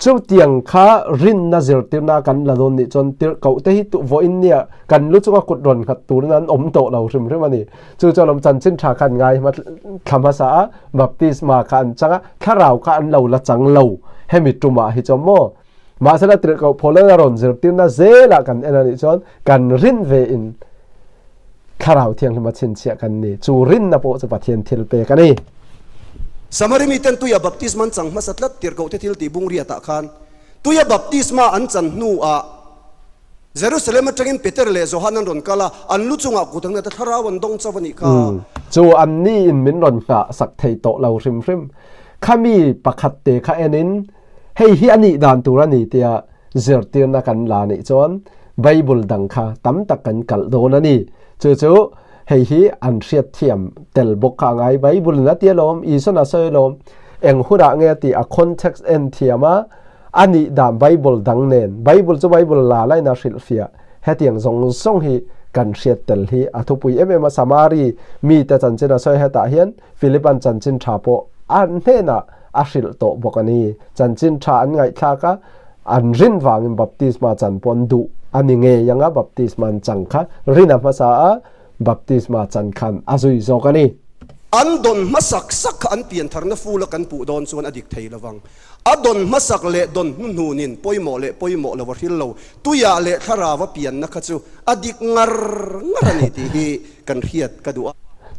S2: Chutiang kha rinna zirtirna kan la dawn nih chuan tirhkoh te hi vawiin nia kan lu chunga kut rawn nghat turin an awm tawh lo hrim hrim a ni. Chu chuan awm chanchin tha khan ngai hma thla hmasa a, baptisma kha an chang a, thlarau kha an lo la chang lo hemi tumah hi chuan maw. Mahsela tirhkoh Paulan a rawn zirtirna zelah kan en a nih chuan kan rin ve in Thlarau Thianghlim a chhinchhiah kan ni. Chu rinna pawh chu Pathian thil pek a ni.
S1: Samari miten tuia baptisma an chang hmasa tlat tirhkohte thil tih bung riatah khan tuia baptisma an chan hnuah Jerusalem atangin Peter leh Johan an rawn kal a, an lu chungah kut an nghat a, thlarau an dawng chauh a nih kha.
S2: Chu anni in min rawn nghah sak thei tawh lo hrim hrim. Khami pakhat te kha enin hei hi a nih dan tur a ni tia zirtirna kan la nih chuan Bible dang kha tam tak kan kalh dawn a ni. Chu chu hei hi an hriatthiam tel bawk kha a ngai. Bible in a ti alawm, Isuan a sawi alawm, eng hunah nge a tih a context en thiam a, a nih dan Bible dang nen, Bible chu Bible la lain a hrilhfiah. Hetiang zawng zawng hi kan hriat tel hi a thupui em em a. Samari mite chanchin a sawi hetah hian Philipan chanchin tha pawh an hnenah a hrilh tawh bawk a ni. Chanchin tha an ngaihthlak a, an rin vangin baptisma chan pawh an duh a ni ngei ang a, baptisma an chang kha rin a hmasa a, baptisma chan khan a zui zawk a ni.
S1: An dawn hmasak sak kha an piantharna ful a kan puh dawn chuan a dik thei lovang. A dawn hmasak leh dawn hnuhnunin pawimawh leh pawimawh lo a hril lo. Tuiah leh thlarau a pianna kha chu a dik ngar ngar a ni tih hi kan hriat ka duh a.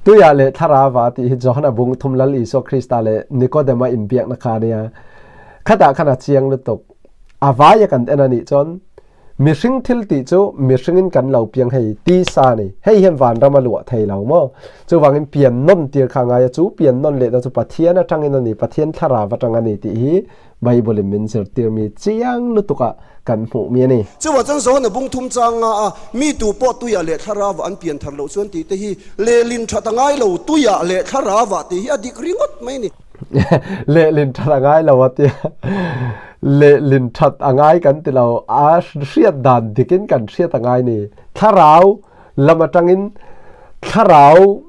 S2: Tuiah leh thlarauva tih hi Johana bung thum Lal Isua Krista leh Nikodema inbiakna kha a nia. Khatah khan a chiang lutuk. A vaia kan en a nih chuan mihring thil tih chu mihringin kan lo piang hei tisa a ni. Hei hian vanram a luah thei lo maw? Chuvangin pian nawn tir kha a ngai a, chu pian nawn lehna chu Pathian atangin a ni, Pathian thlarau atang a ni tih hi Bible in min zirtir mi chiang lutuk a kan hmuh mi a ni.
S1: Chuvang chuan Johana bung thum chang nga a, mi tu pawh tuiah leh thlarauah an pian thar loh chuan tih te hi lehlin that a ngai lo, tuiah leh thlarauah tih hi a dik ringawt mai a ni.
S2: Lehlin that a ngai lo a tia, lehlin that a ngai kan ti lo, a hriat dan dikin kan hriat a ngai ni. Thlarau lam atangin thlarau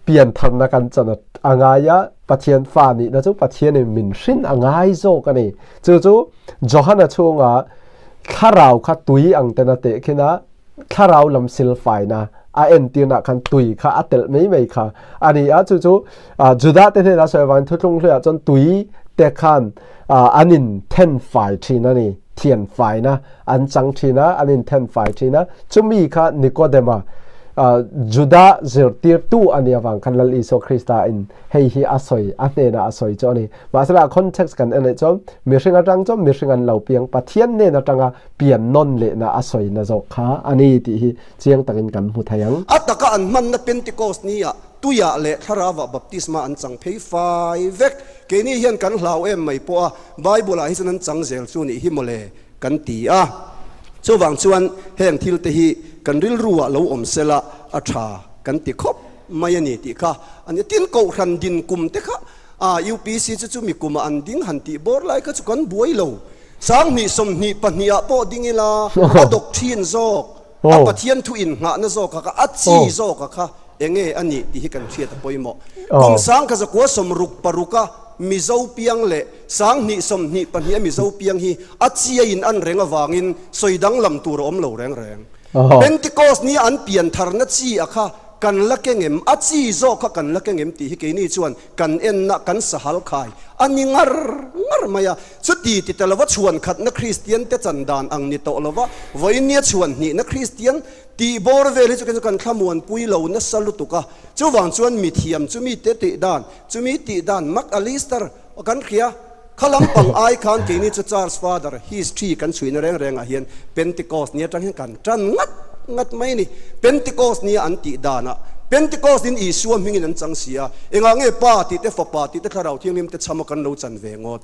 S2: piantharna kan chan a ngai a, Pathian fa nihna chu Pathianin min hrin a ngai zawk a ni. Chu chu Johana chhunga thlarau kha tui ang ten a tehkhin a, thlarau lam silfaina a entirna khan tui kha a telh mai mai kha a ni a. Chu chu Judah te hnena sawi avangin thuthlung hluiah chuan tui te khan an in then fai thin a ni, thian faina an chang thin a, an in then fai thin a. Chumi kha Nikodema Judah zirtirtu a nih avang khan Lal Isua Krista in hei hi a sawi, a hnenah a sawi chu a ni. Mahsela a context kan en leh chuan mihring atang chuan mihring an lo piang, Pathian hnen atanga pian nawn lehna a sawina zawk kha a ni tih hi chiang takin kan hmu thei ang.
S1: A taka an hmanna Pentecost nia tuiah leh thlarauah baptisma an chang phei fai vek. Keini hian kan hlau em mai pawh a, Bible-ah hi chuan an chang zel chu nih hi mawle kan ti a. Chuvang chuan heng thil te hi kan rilru-ah lo awm sela a tha kan ti khawp mai a ni tih kha a ni. Tin, Kohhran din kum te kha a UPC chu chumi kumah an ding han tih bawr lai kha chu kan buai lo. 2022 ah pawh ding ila a dawk thin zawk, a Pathian thu innghahna zawk a kha, a chi zawk a kha enge a nih tih hi kan hriat a pawimawh. Kum 1966 a Mizo piang leh 2022 a Mizo piang hi a chi a in an reng avangin sawi danglam tur a awm lo reng reng. Pentecost nia an pian tharna chi a kha. kan la keng em, a chi zawk kha kan la keng em tih hi keini chuan kan enna kan sahal khai a ni ngar ngar mai a. Chuti ti ta lova chhuan khatna Kristian te chan dan ang ni tawh lova, vawinia chhuan hnihna Kristian tih bawr vel hi chu kei chu kan thlamuanpui lo nasa lutuk a. Chuvang chuan mithiam chumi te tih dan, chumi tih dan Mac Allister kan hria. Kha lampang ai khan keini chu Church Father history kan chhuihna reng rengah hian Pentecost ni atang hian kan tan ngat ngat mai a ni. Pentecost nia an tih danah Pentecost in Isua hmingin an chang si a, engah nge Pa tih te Fapa tih te Thlarau Thianghlim te chhama kan lo chan ve ngawt?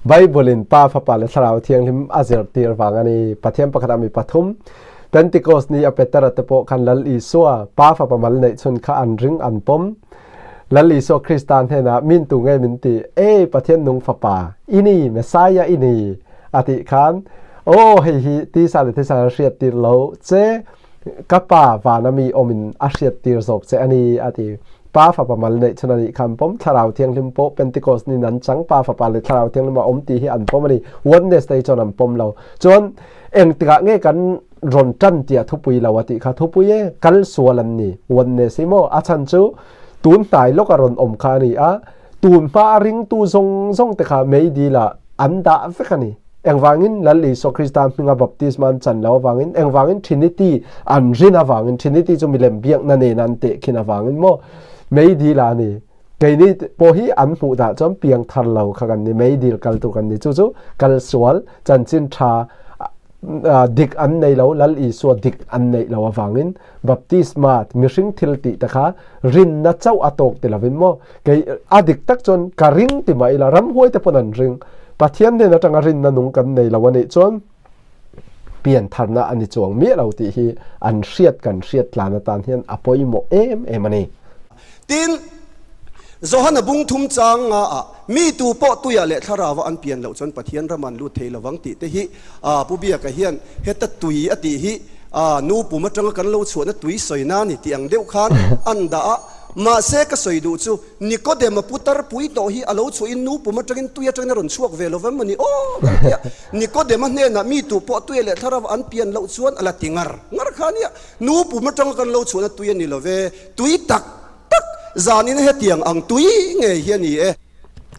S2: Bible in Pa, Fapa leh Thlarau Thianghlim a zirtir vang a ni. Pathian pakhatah mi pathum Pentecost ni a Petera te pawh khan Lal Isua, Pa, Fapa mal neih chhun kha an ring an pawm. Lal Isua Krista hnenah min tu nge min ti? E, Pathian nung Fapa i ni, Messiah i ni, a tih khan, Aw, hei hi tisa le thisen an hriattir lo che, ka Pa vana mi awmin a hriattir zawk che a ni, a ti. Pa Fapa mal neih chhun a nih khan pawm Thlarau Thianghlim pawh Pentecost nin an chang, Pa Fapa leh Thlarau Thianghlim a awm tih hi an pawm a ni. Oneness te hi chuan an pawm lo. Chuan engtikah nge kan rawn tan tih a thupui lo a tih kha thupui e, kal sual an ni, oneness hi maw? A chhan chu tun hnai lawk a rawn awm kha a ni a, tun hma a ringtu zawng zawng te kha meidil ah an dah vek a ni. Engvangin Lal Isua Krista hminga baptisma an chan lo avangin, engvangin Trinity an rin avangin, Trinity chu milem biakna nen an tehkhin avangin maw meidil ah a ni. Keini pawh hi an hmuh dah chuan piang thar lo kha kan ni, meidil kal tur kan ni. Chu chu kal sual chanchin tha dik an nei lo, Lal Isua dik an neih lo avangin baptisma mihring thil tih te kha rinna chauh a tawk ti lovin maw kei a dik tak chuan ka ring ti mah ila ramhuai te pawn an ring. Pathian hnen atanga rinna nung kan nei lo a nih chuan pian tharna a ni chuang miah lo tih hi an hriat kan hriat tlan atan hian a pawimawh em em a ni.
S1: Tin, Johana bung thum chang nga ah, Mi tu pawh tuiah leh thlarauva an pian loh chuan Pathian ram an lut thei lovang tih te hi Pu Biaka hian heta tui a tih hi nu pum atanga kan lo chhuahna tui sawi na ni tih ang deuh khan an dah a. Mahse ka sawi duh chu Nikodema putar pui tawh hi a lo chhuahin nu pum atangin tui atangin a rawn chhuak ve lovem maw ni aw kan ti a. Nikodema hnenah mi tu pawh tuiah leh thlarauva an pian loh chuan a la ti ngar ngar kha nia. Nu pum atanga kan lo chhuahna tui a ni love. Tui tak tak zanin hetiang ang tui ngei hi a ni e.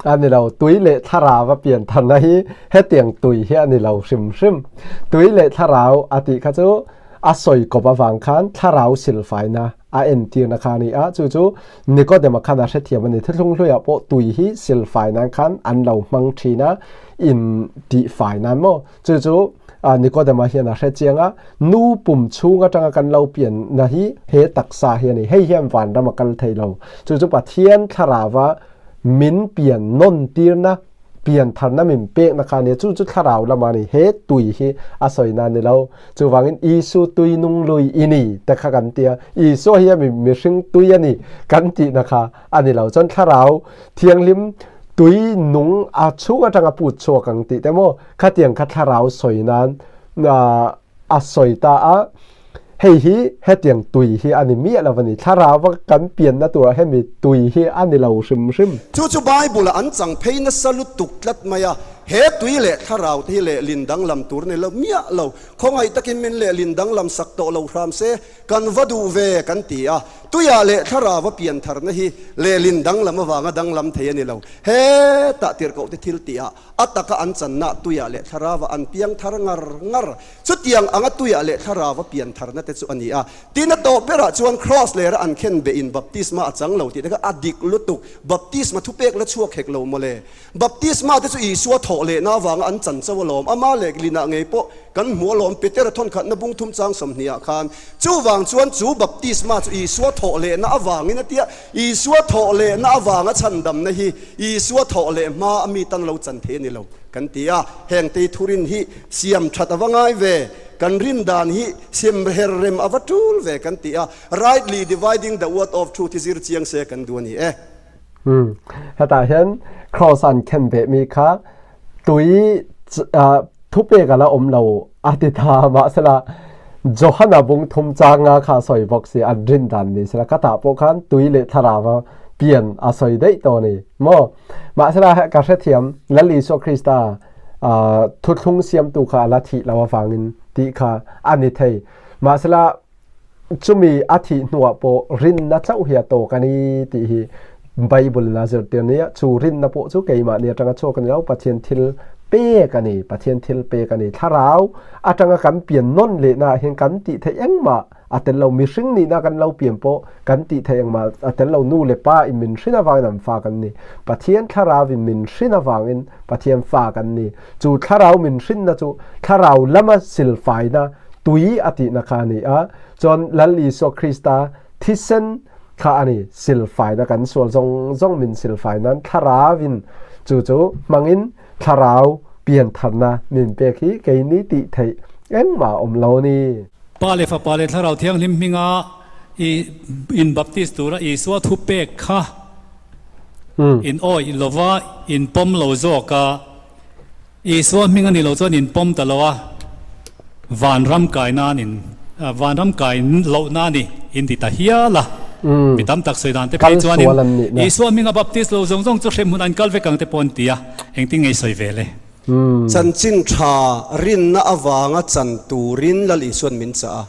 S2: A ni lo, tui leh thlarau a pian tharna hi hetiang tui hi a ni lo hrim hrim. Tui leh thlarau a tih kha chu a sawi kawp avang khan thlarau silfaina a entirna kha a ni a, chu chu Nikodema khan a hrethiam a ni. Thuthlung hluiah pawh tui hi silfai nan khan an lo hmang thin a, in tihfai nan maw? Chu chu Nikodema hian a hre chiang a, nu pum chhung atanga kan lo pianna hi he taksa hi a ni. Hei hian vanram a kal thei lo. Chu chu Pathian thlarauva min pian nawn tirna, pian tharna min pekna kha a ni a. Chu chu thlarau lama a ni. He tui hi a sawina a ni lo. Chuvangin Isu tui nung lui i ni te kha kan ti a. Isua hi a mihring tui a ni kan tihna kha a ni lo. Chuan thlarau thianghlim tui nung a chhung atanga put chhuak ang tih te maw khatiang kha thlarau sawi nan a sawi ta a hei hi hetiang tui hi a ni miah lo a ni thlarau va kan pianna turah hemi tui hi a ni lo hrim hrim.
S1: Chu chu Bible ah an chang phei nasa lutuk tlat mai a, he tui leh thlarau te hi lehlin danglam tur ni lo miah lo, khawngaih takin min lehlin danglam sak tawh lo hram se, Kan va duh ve kan ti a, tuiah leh thlarau a pian tharna hi lehlin danglam avanga danglam thei a ni lo. Hetah tirhkohte thil tihah a taka an channa tuiah leh thlarau an piang thar ngar ngar. Chutiang anga tuiah leh thlarau a pian tharna te chu a ni a. Tin a tawp berah chuan Kraws lera an khen behin baptisma a chang lo tih te kha a dik lutuk. Baptisma thupek la chhuak hek lo mawle. Baptisma te chu Isua thawh lehna avanga an chan chauh alawm. Ama leh Linah ngei pawh kan hmu alawm, Petera thawnkhatna bung thum chang 20 ah khan. Chuvang chuan chu baptisma chu Isua thawh lehna avangin a tia, Isua thawh lehna avanga chhandamna hi Isua thawh leh hma a mi tan lo chan thei a ni lo kan ti a. Heng tei thurin hi siam that a va ngai ve, kan rin dan hi siam her rem a va tul ve kan ti a. Rightly dividing the word of truth hi zir chiang se kan duh a ni e.
S2: Hetah hian Kraws an khen beh mi kha tui thupek a la awm lo a ti ta mahsela Johana bung thum changa kha sawi bawk si an rin dan ni sela ka tah pawh khan tui leh thlarau pian a sawi daih tawh ni maw mahsela ka hrethiam Lal Isua Krista thuthlung siamtu kha a la thih lo avangin tih kha a ni thei mahsela. Chumi a thih hnuah pawh rinna chauh hi a tawk a ni tih hi Bible in a zirtir nia. Chu rinna pawh chu keimahni atanga chhuak a ni lo, Pathian thil pek a ni. Pathian thil pek a ni. Thlarau atanga kan pian nawn lehna ah hian kan tih theih engmah a tel lo. Mihring nihna kan lo pian pawh kan tih theih engmah a tel lo. Nu leh pa in min hrin avangin an fa kan ni. Pathian thlarau in min hrin avangin Pathian fa kan ni. Chu thlarau min hrinna chu thlarau lama silfaina tui a tihna kha a ni a, chuan Lal Isua Krista thisen kha a ni, silfaina kan sual zawng zawng min silfai nan thlarauvin chu chu hmangin thlarau piantharna min pek hi keini tih theih engmah a awm lo a ni.
S3: Pa leh Fapa leh Thlarau Thianghlim hminga i in baptis tura Isua thupek kha in awih lova in pawm lo zawk a. Isua hming a ni lo chuan in pawm ta lo a, vanram kai nan in vanram kai loh na ni in ti ta hial a. Mi tam tak sawi dan te phei chuan in Isua hming a baptist lo zawng zawng chu hremhmun an kal vek ang te pawh an ti a, engtin nge i sawi ve le?
S1: Chanchin tha rinna avanga chan turin Lal Isua'n min chah a,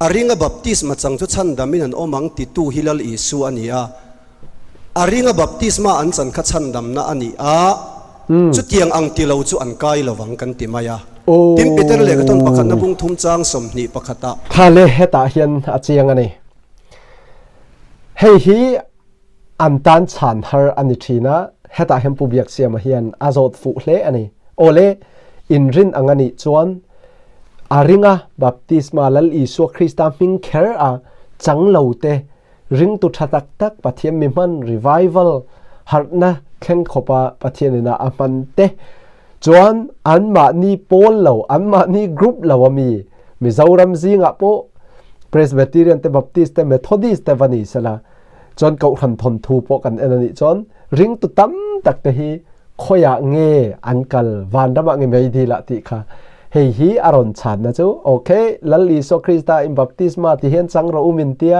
S1: A ringa baptisma chang chu chhandamin an awm ang titu hi Lal Isu a ni a. A ringa baptisma an chan kha chhandamna a ni a, chutiang ang ti lo chu an kai lo vang kan ti mai a. Tin, Peter lehkhathawn pakhatna bung thum chang 21 ah.
S2: Kha le hetah hian a chiang a ni. Hei hi an tan chhan har a ni thin a, hetah hian Pu Biaksiama hian a zawt fuh hle a ni. Awle, inrin ang a nih chuan a ringa baptisma Lal Isua Krista hming kher a chang lo te, ringtu tha tak tak Pathian mi hman revival harhna thleng khawpa Pathian ina a hman te chuan anmahni pawl lo, anmahni group lo a mi Mizoram zingah pawh Presbyterian te Baptist te Methodist te va ni sela Chuan kohhran thawnthu pawh kan en a nih chuan ringtu tam tak te hi khawiah nge an kal, vanramah nge meidil ah tih kha hei hi a rawn chhanna chu ok Lal Isua Krista in baptisma ti hian chang rawh u min tia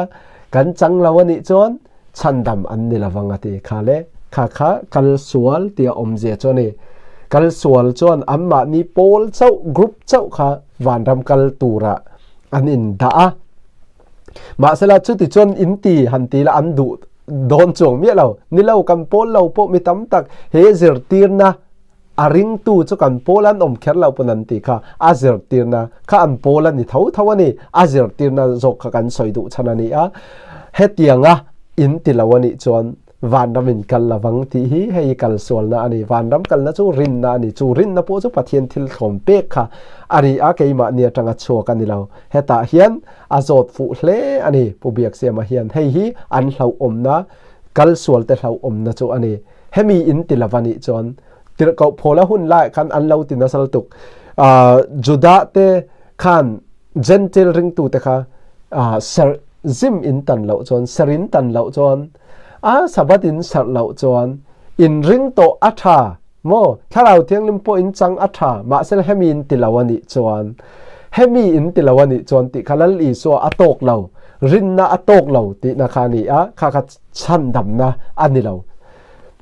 S2: kan chang lo a nih chuan chhandam an ni lovang a ti kha le kha kha kal sual tia awmzia chu a ni. Kal sual chuan anmahni pawl chauh group chauh kha vanram kal turah an indah a. Mahsela chuti chuan in ti han ti la an duh dawn chuang miah lo. Ni lo kan pawl lo pawh mi tam tak he zirtirna a ringtu chu kan pawl an awm kher lo pawn an ti kha a zirtirna kha an pawl a ni tho tho a ni. A zirtirna zawk kha kan sawi duh chhan a ni a. Hetianga in ti lo a nih chuan Vanram in kal lovang tih hi hei kalsualna a ni. Vanram kalna chu rinna a ni. Chu rinna pawh chu Pathian thil thlawm pek kha a ni a, keimahni atanga chhuak a ni lo. Hetah hian a zawt fuh hle a ni Pu Biaksiama hian. Hei hi an hlauhawmna, kalsualte hlauhawmna chu a ni. Hemi in ti lova nih chuan tirhkoh Paula hun laiah khan an lo ti nasa lutuk. Judah te khan Gentile ringtute kha serh zim in tan loh chuan, serh in tan loh chuan, a Sabbath in serh loh chuan in ring tawh a tha maw? Thlarau Thianghlim pawh in chang a tha, mahse hemi in ti lo a nih chuan, hemi in ti lo a nih chuan tih kha Lal Isua a tawk lo, rinna a tawk lo tihna kha a ni a, kha kha chhandamna a ni lo,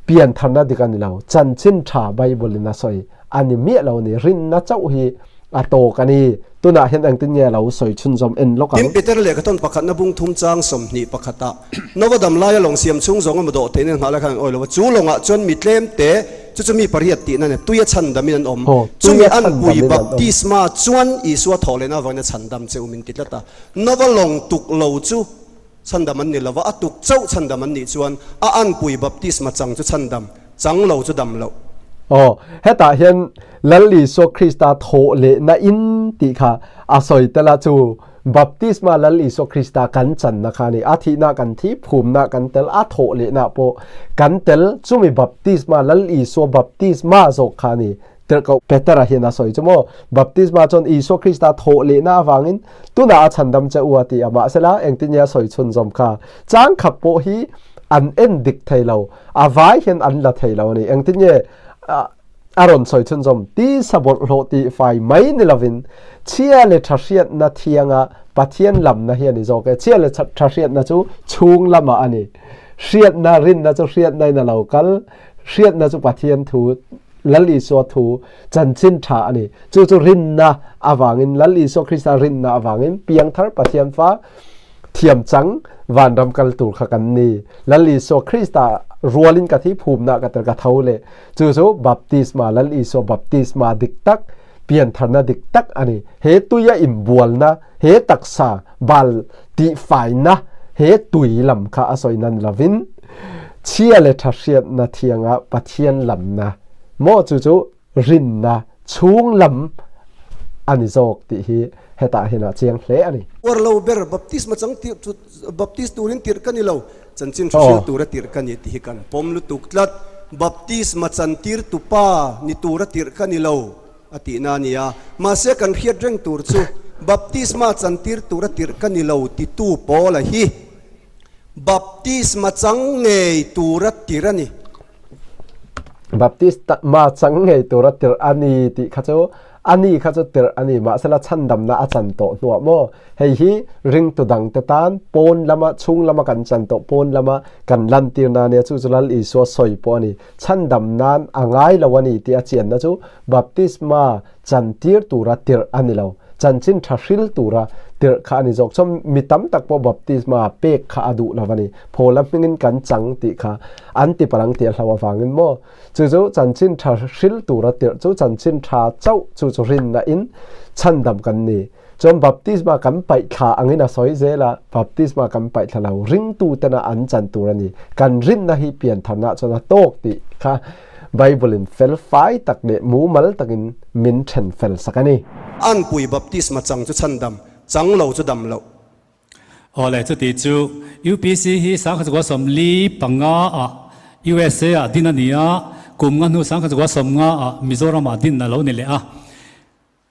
S2: piantharna dik a ni lo, chanchin tha Bible in a sawi a ni miah lo a ni, rinna chauh hi a tawk a ni. Tunah hian engtin nge a lo sawi chhunzawm en lawk ang.
S1: Tin, Peter lehkhathawn pakhatna bung thum chang 21 ah, Nova dam laia lawng siam chhung zawng emaw dawh theihin an nghah lai khan an awi lo va, chu lawngah chuan mi tlem te, chu chu mi pariat tihna nia, tuia chhandam in an awm. Chumi an pui baptisma chuan Isua thawh lehna avangin a chhandam che u min ti tlat a. Nova lawng tuk lo chu chhandam an ni lo va, a tuk chauh chhandam an nih chuan a anpui baptisma chang chu chhandam, chang lo chu dam loh.
S2: Aw, hetah hian Lal Isua Krista thawh lehna in tih kha a sawi tel a, chu baptisma Lal Isua Krista kan channa kha a ni. A thihna kan thi, phumna kan tel, a thawh lehna pawh kan tel, chumi baptisma Lal Isua baptisma zawk kha a ni. Tirhkoh Petera hian a sawi chu maw, Baptisma chuan Isua Krista thawh lehna avangin tunah a chhandam che u a ti a, mahsela engtin nge a sawi chhunzawm kha? Chang khat pawh hi an en dik thei lo, a vai hian an la thei lo a ni. Engtin nge a rawn sawi chhunzawm? Tisa bawlhhlawh tih fai mai ni lovin chhia leh tha hriatna thianga Pathian lamna hi a ni zawk e. Chhia leh tha hriatna chu chhung lamah a ni. Hriatna, rinna chu hriatna in a lo kal, hriatna chu Pathian thu Lal Isua thu chanchin tha a ni. Chu chu rinna avangin, Lal Isua Krista rinna avangin piangthar Pathian fa Thiam chang vanram kal tur kha kan ni. Lal Isua Krista rualin ka thi phumna ka tel ka tho leh. Chu chu baptisma Lal Isua baptisma dik tak piantharna dik tak a ni. He tuia inbualna, he taksa bal tihfaina, he tui lam kha a sawi nan lovin chhia leh tha hriatna thianga Pathian lamna maw chu chu rinna chhung lam a ni zawk tih hi hetah hian a chiang hle a ni.
S1: Uar lo ber baptisma chang tirh chu baptist turin tirh ka ni lo, chanchin thu hril tura tirh ka ni tih hi kan pawm lutuk tlat. Baptisma chantir tupa ni tura tirh ka ni lo a tihna a ni a, mahse kan hriat reng tur chu baptisma chantir tura tirh ka ni lo titu Paula hi baptisma chang ngei tura tirh a ni.
S2: Baptisma chang ngei tura tirh a ni tih kha chu a ni kha chu tirh a ni mahsela chhandamna a chan tawh hnuah maw hei hi ringtu dangte tan pawn lama chhung lama kan chan tawh pawn lama kan lantirna ania chu chu Lal Isua sawi pawh a ni chhandam nan a ngai lo a ni tih a chianna chu baptisma chantir tura tirh a ni lo chanchin tha hril tura tirh kha a ni zawk chuan mi tam tak pawh baptisma pek kha a duh lo a ni Phawla hmingin kan chang tih kha an ti palang tih a hlo avangin maw chu chu chanchin tha hril tura tirh chu chanchin tha chauh chu chu rinna in chhandam kan ni chuan baptisma kan paih thla angin a sawi zel a baptisma kan paih thla lo ringtu tena an chan tur a ni kan rinna hi piantharna chuan a tawk tih kha Bible in fel fai tak leh mumal takin min then fel sak a ni.
S1: Anpui baptisma chang chu chhandam, chang lo chu dam loh.
S3: Awle, chuti chu UPC hi 1945 ah USA ah din a ni a, kum nga hnu 1950 ah Mizoram ah din a lo ni leh a.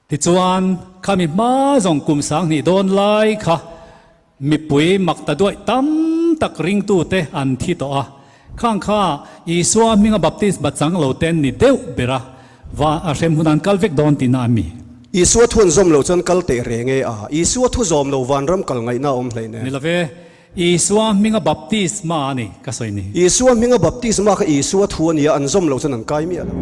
S3: Tichuan, khami hma zawng kum 2000 dawn lai kha mipui mak ta duaih tam tak ringtute an thi tawh a. Khang kha Isua hminga baptisma chang lo te an ni deuh ber a, va a hrem hun an kal vek dawn tihna a mi.
S1: Isua thu an zawm loh chuan kal teh reng e a, Isua thu zawm lo vanram kal ngaihna a awm hlein e.
S3: Ni love, Isua hminga baptisma a ni ka sawi ni.
S1: Isua hminga baptisma kha Isua thu a nia, an zawm loh chuan an kai miah lo.